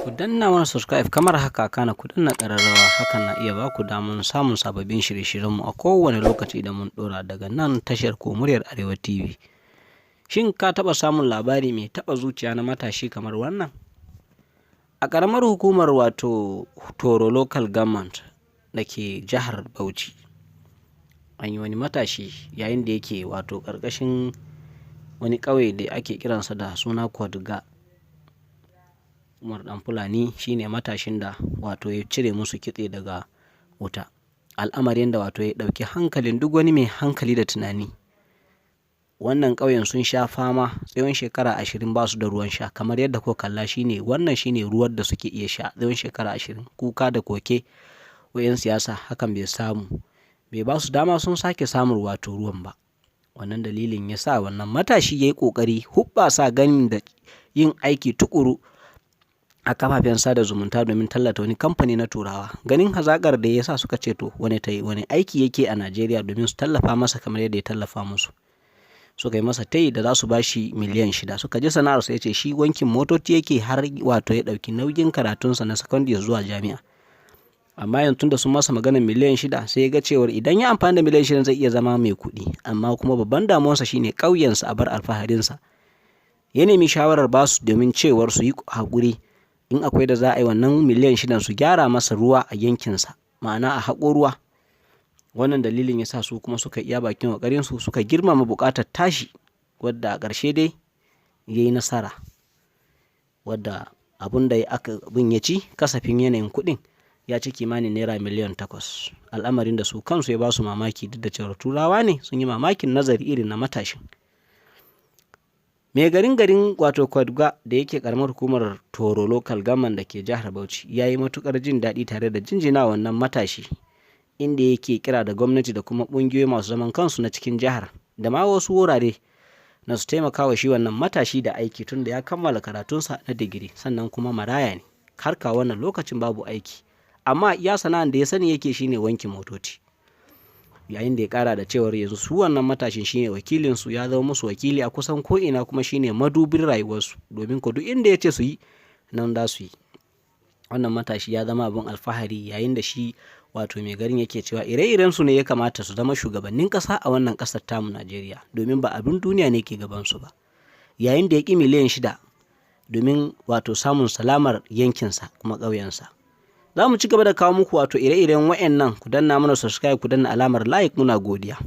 Ku danna mana subscribe kamar haka, kana ku danna ƙararrawa. Hakan na iya ba ku damar samun sababbin shirye-shiryenmu a kowane lokaci da mun ɗora daga nan tashar ko Muryar Arewa TV. Shin ka taɓa samun labari mai taɓa zuciya na matashi kamar wannan? A ƙaramar hukumar wato Toro Local Government da ke jihar Bauchi, an yi wani matashi yayin da yake wato ƙarƙashin wani ƙauye da ake kiransa da suna Kwadga. Umar Ɗan Fulani shine matashin da wato ya cire musu kitse daga wuta. Al'amarin da wato ya ɗauki hankalin duk wani mai hankali da tunani. Wannan ƙauyen sun sha fama tsawon shekara 20 ba su da ruwan sha. Kamar yadda kuka kalla, shine wannan, shine ruwan da suke iya sha tsawon shekara 20. Kuka da koke wa 'yan siyasa, hakan bai samu bai ba su dama sun sake samun wato ruwan ba. Wannan dalilin ya sa wannan matashi ya yi ƙoƙari huɓɓasa ganin da yin aiki tuƙuru a kafafen sada zumunta domin tallata wani kamfani na Turawa. Ganin hazaƙar da ya sa suka ce to wani ta wani aiki yake a Najeriya domin su tallafa masa kamar yadda ya tallafa musu. Suka yi masa tayi da za su ba shi miliyan 6. Suka ji sana'arsa, ya ce shi wankin motoci yake, har wato ya ɗauki nauyin karatunsa na sakandare zuwa jami'a. Amma yanzu tunda sun masa maganar miliyan 6, sai ya ga cewar idan ya amfani da miliyan 6 zai iya zama mai kuɗi. Amma kuma babban damuwarsa shine ƙauyensa a bar alfaharinsa. Ya nemi shawarar basu domin cewar su yi haƙuri, in akwai da za a yi wannan miliyan 6n su gyara masa ruwa a yankinsa, ma'ana a haƙo ruwa. Wannan dalilin ya sa su kuma suka iya bakin ƙoƙarinsu, suka girmama buƙatar tashi, wadda a ƙarshe dai ya yi nasara, wadda abun da aka abun ya ci kasafin yanayin kuɗin ya ci kimanin naira miliyan 8. Al'amarin da su kansu ya ba su mamaki, duk da cewar Turawa ne, sun yi mamakin nazari irin na matashin. Mai garin wato Kwadga da yake karamar hukumar Toro Local Government da ke jihar Bauchi ya yi matukar jin daɗi tare da jinjina wannan matashi, inda yake kira da gwamnati da kuma ƙungiyoyi masu zaman kansu na cikin jihar da ma wasu wurare na su taimaka wa shi wannan matashi da aiki, tun da ya kammala karatunsa na digiri, sannan kuma maraya ne, har ka wannan lokacin babu aiki, amma iya sana'an da ya sani yake shine wanke motoci. Yayin da ya kara da cewar yanzu su wannan matashin shine wakilinsu, ya zama musu wakili a kusan ko'ina, kuma shine madubin rayuwarsu, domin ko duk inda ya ce su yi, nan za su yi. Wannan matashi ya zama abin alfahari, yayin da shi wato mai garin yake cewa ire-iren su ne ya kamata su zama shugabannin ƙasa a wannan ƙasar tamu Najeriya, domin ba abin duniya ne ke gabansu ba, yayin da ya ƙi miliyan 6 domin wato samun salamar yankinsa kuma ƙauyensa. Za mu ci gaba da kawo muku wato ire-iren wa'annan. Ku danna mana subscribe, ku danna alamar like. Muna godiya.